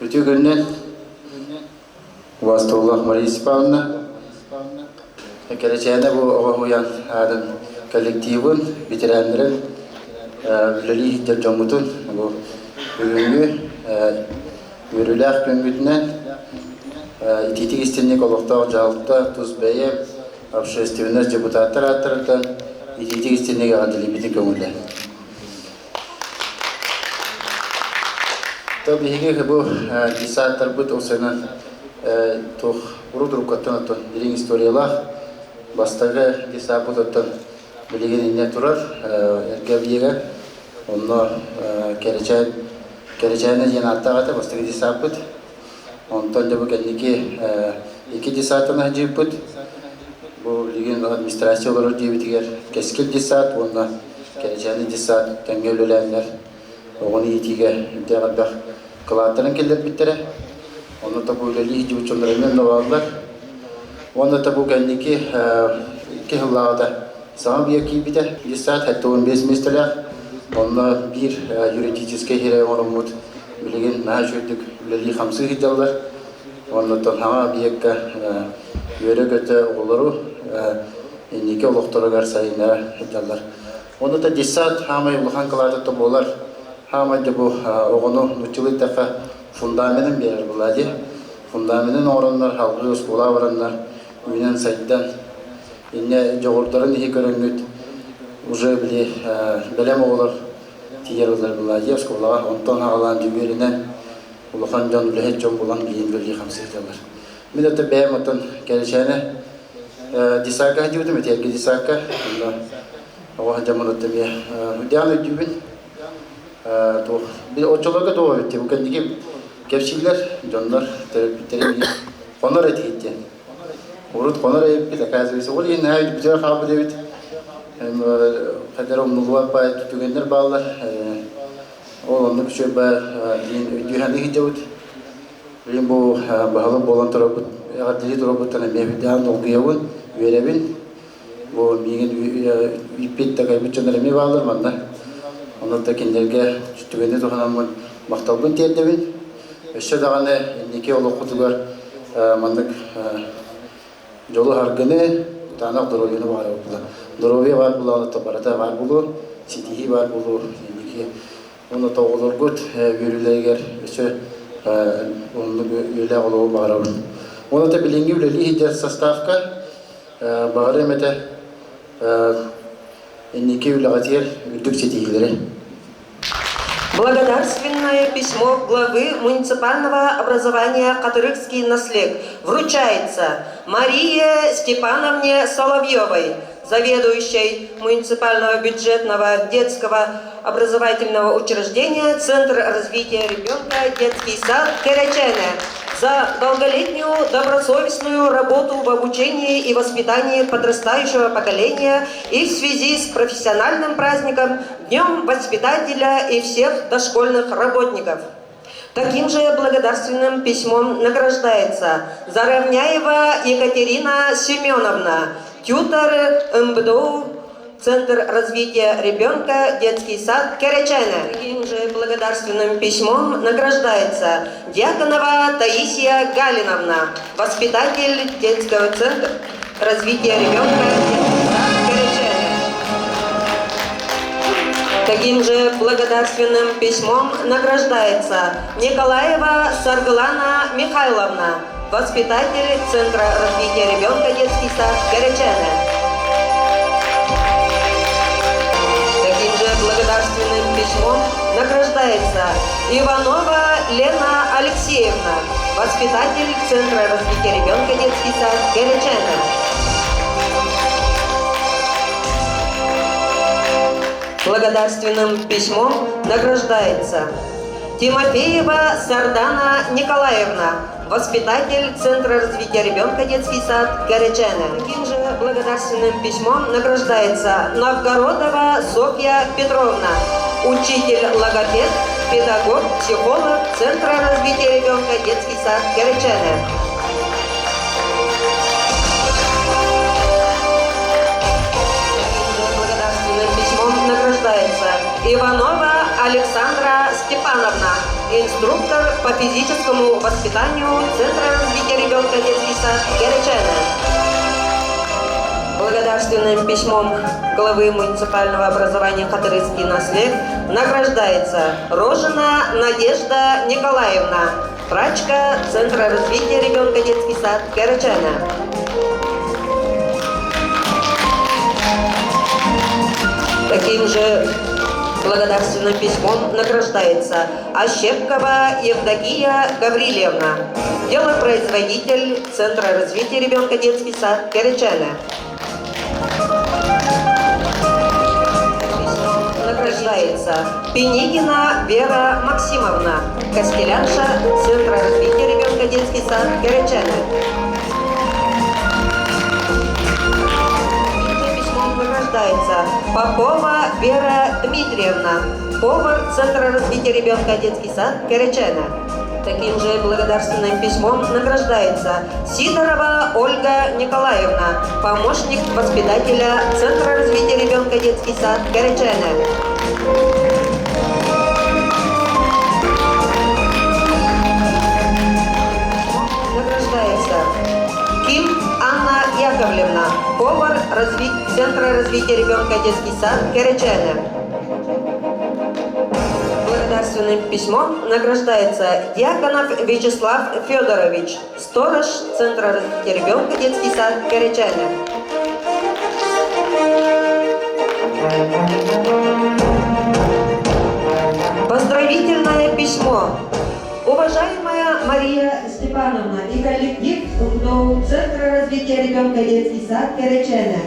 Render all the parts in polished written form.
Үтүө күнүнэн Убастуулаах Мария Степановна, Кэрэчээнэ бу оҕо уһуйаан аатын коллективын, ветераннарын, үлэлии сылдьар дьоммутун бу бүгүҥҥү үөрүүлээх күммүтүнэн итиитик истинник олохтоох дьаһалта тус бэйэм, общественность депутаттар ааттарыттан итиитик истинник эҕэрдэлиибитин көҥүллээн. То биһиги бу десанттарбыт ол сынан туох урут уруккаттан оттон дириҥ историялаах бастакы десаппыт оттон билигин иннэ турар эргэ объега онно Кэрэчээн Кэрэчээнэ диэн ааттаах этэ бастакы десаппыт онтон дьэ бу кэнники икки десантан сылдьыппыт бу билигин администрация олорор диэбитигэр Кэскил десант уонна Кэрэчээни десант тэҥҥэ үлэлээннэр оҕону иитиигэ үрдээх элбэх кылааттарын киллэрбиттэрэ. Онно тобу үлэлии сылдьыбыт дьоннор эмиэ онно бааллар. Уонна тобу кэнники икки сыллааҕыта саҥа биэ киирбитэ. Десант 75 миэстэлээх. Онно биир юридическай сирэй оҥороммут билигин наһаа үчүгэйдик үлэлии-хамсыы сылдьаллар. Уонна саҥа объекка үөрэ-көтө оҕолору инники олохторугар сайыннара сылдьаллар. Ону да детсад хаамай улахан кылаата буолар. Хаамай да бу оҕону нууччалыы эттэххэ фундаменын биэрэр буолаа дии. Фундаменын оҥороннор, салгыы оскуола бараннар, үүнэн сайдан, инньэ дьоҕурдарын иһи көрөҥҥүт уже били бэлэм оҕолор тиийэр ылар буолаа дии оскуолаҕа. Онтон аҕалаан дьүмүөрүнэн улахан дьон, үлэһит дьон булан киин үлэлии хамсыы сылдьаллар. Мин это бэйэм оттон кэрэчээнэ десакка сылдьыбытым, итиэргэ десакка. Онно оҕо сылдьаммын оттон эмиэ үрдээн өйдүүбүн. Туох оччолорго туох эбит бу кэнники кэпсииллэр дьоннор төрөппүттэрин хонор этигит диэн. Урут хонор эбиппит, оказывается, ол иһин наһаа бүтэр хаалбыт эбит. Хайдара умнуллубат баай түгэннэр бааллар. Ол оннук үчүгэй баар диэн өйдүү сылдьабыт. Билигин бу баһылык буолан турарбыт, эҕэрдэлии турарбыттан эмиэ үрдээн долгуйабын, үөрэбин. Бу миигин ииппит, такайбыт дьоннор эмиэ бааллар манна. Онон да кинилэргэ түгэни туһанаммын махталбын тиэрдэбин. Өссө даҕаны инники олоххутугар маннык дьолу-саргыны, кытаанах доруобуйаны баҕарабыт. Доруобуйа баар буоллаҕына барыта баар буолуо, ситиһии баар буолуо инники Уонна оҕолоргут үөрүүлэригэр өссө оннук үйэлээх олоҕу баҕарабын. Уонна билиҥҥи үлэлии сылдьар составка баҕарыам этэ инники үлэҕитигэр үрдүк ситиһиилэри. Благодарственное письмо главы муниципального образования Катырыкский наслег вручается Марии Степановне Соловьевой, заведующей муниципального бюджетного детского образовательного учреждения Центр развития ребенка «Детский сад Кэрэчээнэ» за долголетнюю добросовестную работу в обучении и воспитании подрастающего поколения и в связи с профессиональным праздником Днем воспитателя и всех дошкольных работников. Таким же благодарственным письмом награждается Заровняева Екатерина Семеновна, тьютор МБДУ Центр развития ребенка, детский сад Кэрэчээнэ. Таким же благодарственным письмом награждается Дьяконова Таисия Галиновна, воспитатель детского центра развития ребенка, детский сад Кэрэчээнэ. Таким же благодарственным письмом награждается Николаева Саргылана Михайловна, воспитатель Центра развития ребенка детский сад Кэрэчээнэ. Таким же благодарственным письмом награждается Иванова Лена Алексеевна, воспитатель Центра развития ребенка детский сад Кэрэчээнэ. Благодарственным письмом награждается Тимофеева Сардана Николаевна, воспитатель Центра развития ребенка детский сад Кэрэчээнэ. Таким же благодарственным письмом награждается Новгородова Софья Петровна, учитель-логопед, педагог, психолог Центра развития ребенка детский сад Кэрэчээнэ. Благодарственным письмом награждается Иванова Александра. Степановна, инструктор по физическому воспитанию Центра развития ребенка детский сад Кэричээнэ. Благодарственным письмом главы муниципального образования Хатырыцкий наслед награждается Рожина Надежда Николаевна, прачка Центра развития ребенка детский сад Кэричээнэ. Таким же благодарственным письмом награждается Ощепкова Евдокия Гаврильевна, делопроизводитель Центра развития ребенка детский сад Кэричээнэ. Награждается Пенигина Вера Максимовна, костелянша Центра развития ребенка детский сад Кэричээнэ. Письмом награждается Попова Вера Дмитриевна, повар Центра развития ребенка детский сад Кэричээнэ. Таким же благодарственным письмом награждается Сидорова Ольга Николаевна, помощник воспитателя Центра развития ребенка детский сад Кэричээнэ. Награждается Ким Анна Яковлевна, повар разви... Центра развития ребенка детский сад Кэричээнэ. Благодарственным письмом награждается Дьяконов Вячеслав Федорович, сторож Центра развития ребенка детский сад Кэричээнэ. Поздравительное письмо. Уважаемая Мария Степановна и коллектив УНДОУ Центра развития ребенка детский сад Кэричээнэ,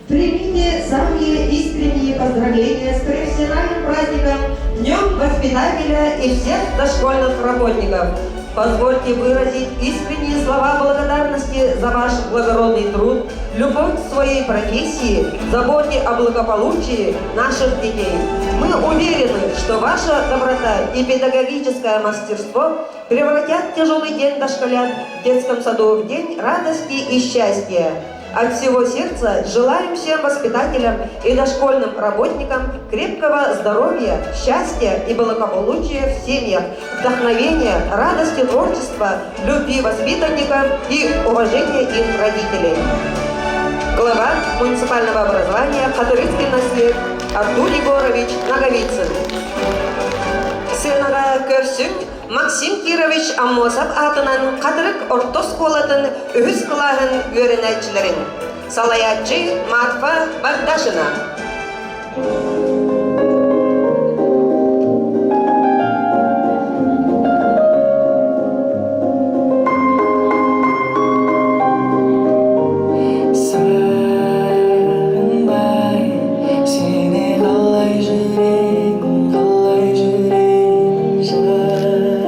примите самые искренние поздравления с профессиональным праздником Днем воспитателя и всех дошкольных работников. Позвольте выразить искренние слова благодарности за ваш благородный труд, любовь к своей профессии, заботе о благополучии наших детей. Мы уверены, что ваша доброта и педагогическое мастерство превратят тяжелый день дошколят в детском саду в день радости и счастья. От всего сердца желаем всем воспитателям и дошкольным работникам крепкого здоровья, счастья и благополучия в семьях, вдохновения, радости творчества, любви воспитанников и уважения их родителей. Глава муниципального образования Хатырыцкий наслед Артур Егорович Наговицын. Сыанаҕа көрсүҥ Максим Кирович Аммосов аатынан Хатырык орто оскуолатын үһүс кылааһын үөрэнээччилэрин салайааччы Марфа Багдашина. Сағынбай сені қалай жүрегім, қалай жүрегім жанымда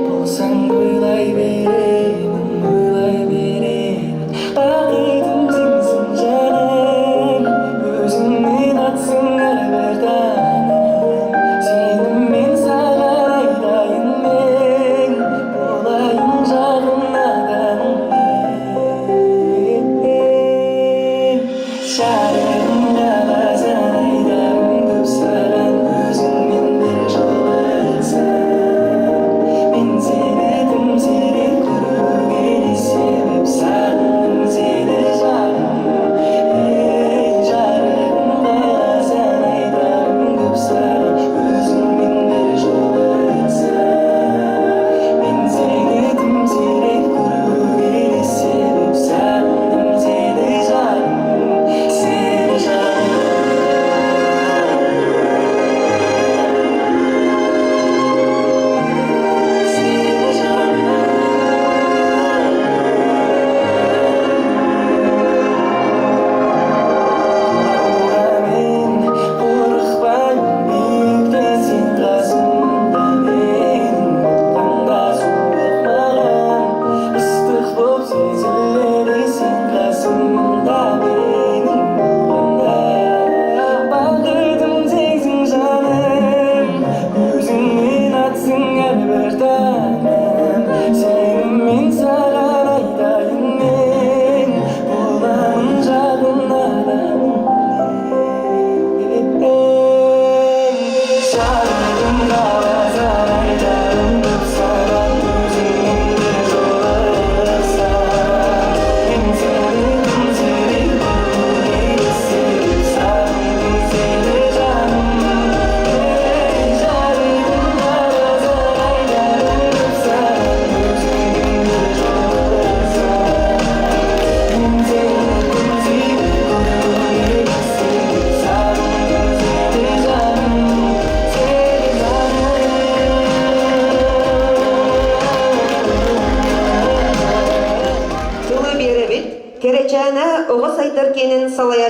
болсаң ойлай беремін, ойлай беремін. Бақытым сенсің, жаным.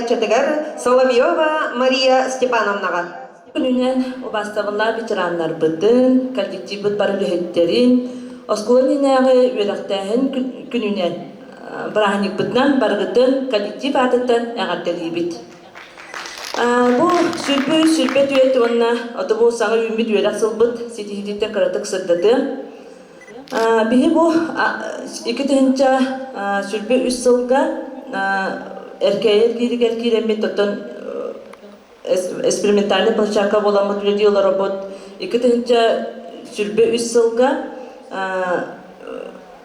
салайааччытыгар Соловьева Мария Степановнаҕа. Күнүнэн убаастабыллаах ветераннарбытын, коллективбыт бары үлэһиттэрин, оскуола иннинээҕи үөрэхтээһин күнүнэн бырааһынньыкпытынан барыгытын коллектив аатыттан эҕэрдэлиибит. Бу сүрбү сүрбэ түөт уонна бу саҥа үүммүт үөрэх сылбыт ситиһиититтэн кыратык сырдатыам. Биһи бу 2023 сылга Эркээйи эргииригэр киирэммит оттон экспериментальный площадка буоламмыт үлэлии олоробут. 2023 сылга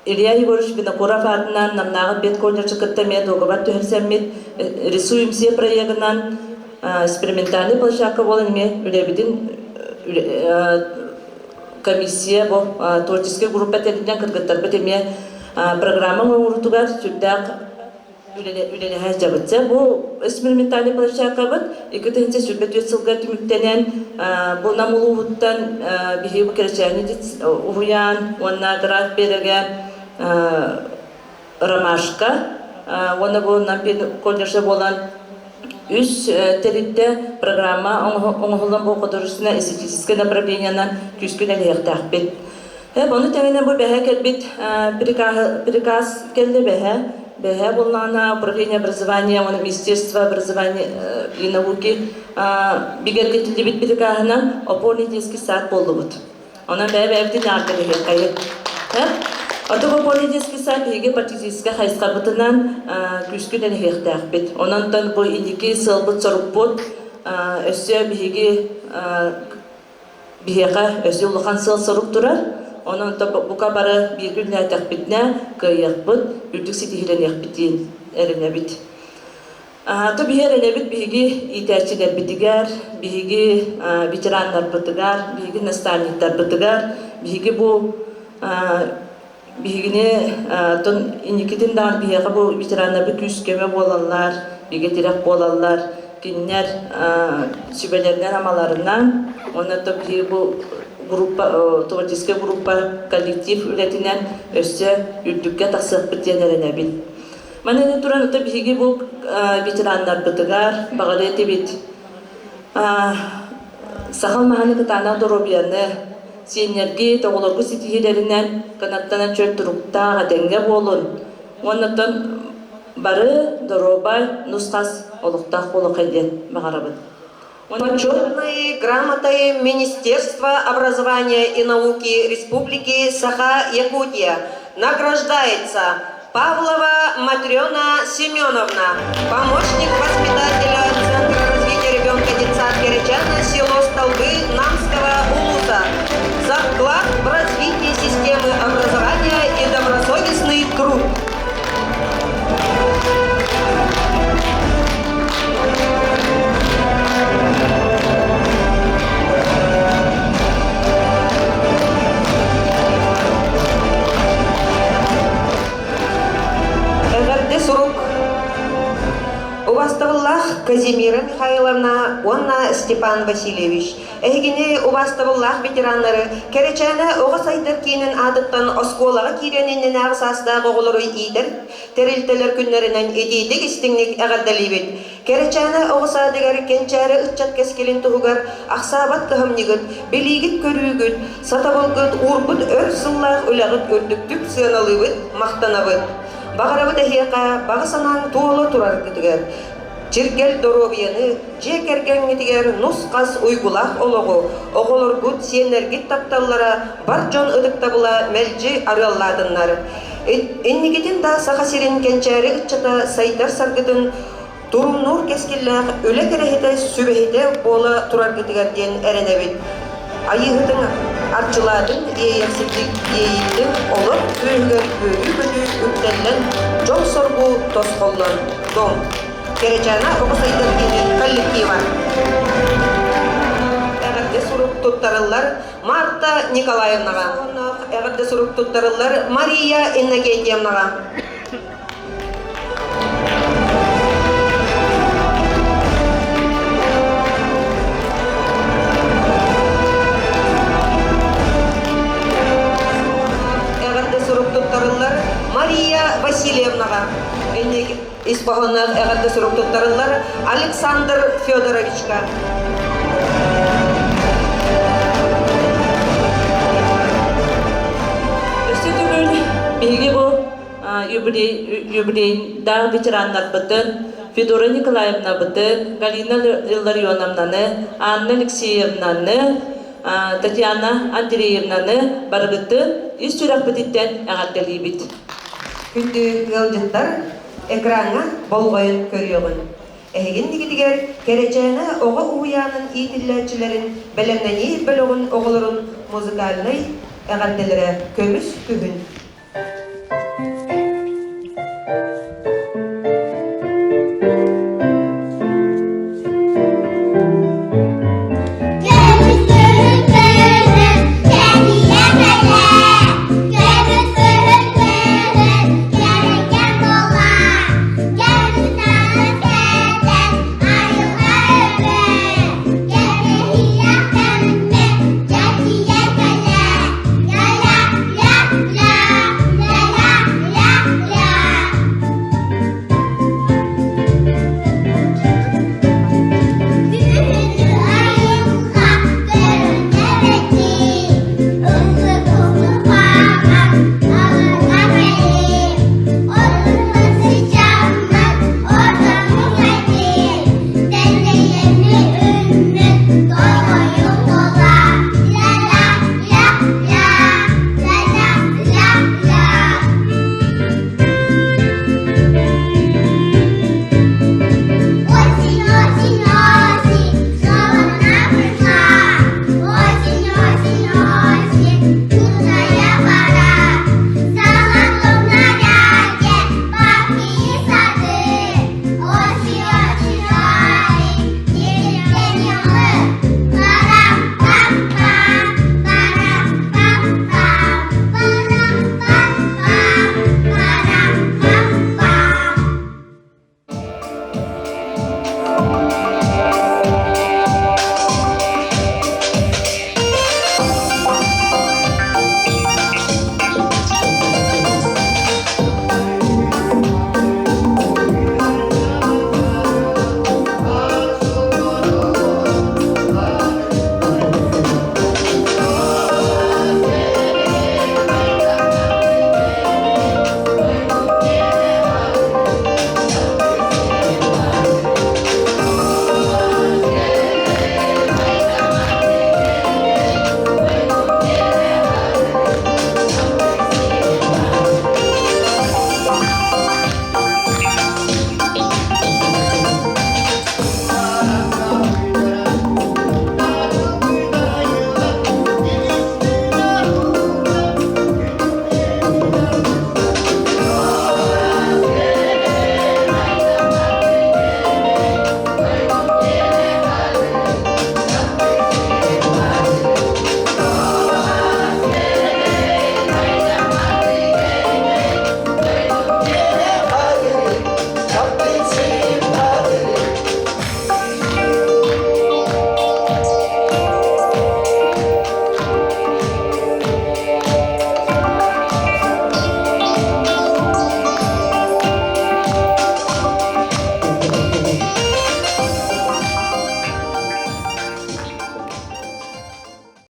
Илья Егорович Винокуров аатынан Намнааҕы педколледжы кытта эмиэ дуогабар түһэрсэммит «Рисуем все» проегынан экспериментальный площадка буолан эмиэ үлэбитин комиссия бу творческай группа тэриллэн кыргыттарбыт эмиэ программа оҥоруутугар сүрдээх үлэлэһэ сылдьабыт. Бу экспериментальный площадкабыт 2024 сылга түмүктэнэн бу Нам улууһуттан биһиги бу Кэрэчээни уһуйаан уонна Град берегэ Ромашка уонна бу Нам колледжа буолан үс тэрилтэ программа оҥоһуллан бу художественное эстетическое направлениенан күүскүн элиһиэхтээхпит. Ону тэҥинэн бу бэһэ кэлбит приказ кэллэ бэһэ. Бэһэ буоллаҕына управление образования уонна министерство образования и науки бигэргэтиллибит прикаһынан опорный детский сад буоллубут. Онон бэйэ-бэйэбитин аардарыһыаххайы. Ото опорный детский сад биһиги партизическай хайысхабытынан күүскүн элэһиэхтээхпит. Онон бу инники сыалбыт-сорукпут өссө биһиги Биһиэхэ өссө улахан сыал-сорук турар. Онон бука бары бииргэ үлэлээтэхпитинэ кыайыахпыт, үрдүк ситиһиилэниэхпитин эрэнэбит. То биһи эрэнэбит биһиги иитээччилэрбитигэр, биһиги ветераннарбытыгар, биһиги наставниктарбытыгар, биһиги бу биһигини инникитин даҕаны биһиэхэ бу ветераннарбыт күүс-көмө буолаллар, бигэ тирэх буолаллар. Кинилэр сүбэлэринэн-амаларынан уонна биһиги бу группа творческай группа коллектив үлэтинэн өссө үрдүккэ тахсыахпыт диэн эрэнэбин. Манна туран ото биһиги бу ветераннарбытыгар баҕарыа этибит саха маһаны кытаанах доруобуйаны Сиэннэргит, оҕолоргут ситиһиилэринэн кынаттанан чөл туруктаах, этэҥҥэ буолун. Уоннаттан бары доруобай, нус-хас олохтоох буолуоххай диэн баҕарабын. Почетной грамотой Министерства образования и науки Республики Саха-Якутия награждается Павлова Матрена Семеновна, помощник воспитателя Центра развития ребенка детсад Киричана, село Столбы Намского улуса, за вклад в развитие системы образования и добросовестный труд. Эҕэрдэ сурук Убастабыллаах Казимира Михайловна уонна Степан Васильевич, эһигини убастабыллаах ветераннары Кэрэчээнэ оҕо сайдар киинин аатыттан оскуолаҕа киириэн иннинээҕи саастаах оҕолору иитэр тэрилтэлэр күннэринэн итиитик истиҥник эҕэрдэлиибит. Кэрэчээнэ оҕо саадыгар кэнчээри ыччат кэскилин туһугар ахсаабат кыһамньыгыт, билиигит-көрүүгүт, сатабылгыт, уурбут өр сыллаах үлэҕит үрдүктүк сыаналыыбыт, махтанабыт. Баҕарабыт эһиэхэ баҕа санааҥ туола тураргытыгар, чиргэл доруобуйаны, дьиэ кэргэҥҥитигэр нус-хас уйгулаах олоҕу, оҕолоргут, сиэннэргит тапталлара, бар дьон ытыктабыла мэлдьи арыаллаатыннар. Инникитин да Саха сирин кэнчээри ыччата сайдар саргытын турумнуур кэскиллээх үлэ кэрэһитэ сүбэһитэ буола тураргытыгар диэн эрэнэбит. Айыыһытыҥ арчылаатын иэйэхситик иэйиитин олох үөһүгэр үөрүү-көтүү үктэллэн дьол-соргу тосхоллон дом. Кэрэчээнэ оҕо сайдар киинин коллектива. Эҕэрдэ сурук туттарыллар Марта Николаевнаҕа. Эҕэрдэ сурук туттарыллар Мария Иннокентьевнаҕа. Эҕэрдэ сурук туттарыллар Мария Васильевнаҕа. Ис хоһоонноох эҕэрдэ сурук туттарыллар Александр Федоровичка. Өссө төгүл биһиги бу юбилейдаах ветераннарбытын Федора Николаевнабытын, Галина Илларионовнаны, Анна Алексеевнаны, Татьяна Андреевнаны барыгытын ис сүрэхпититтэн эҕэрдэлиибит. Күндү ыалдьыттар, экраҥҥа болҕойон көрүөҕүн. Эһигин дигитигэр Кэрэчээнэ оҕо уһуйаанын иитиллээччилэрин бэлэмнэнии бөлөҕүн оҕолорун музыкальнай эҕэрдэлэрэ көмүс күһүн.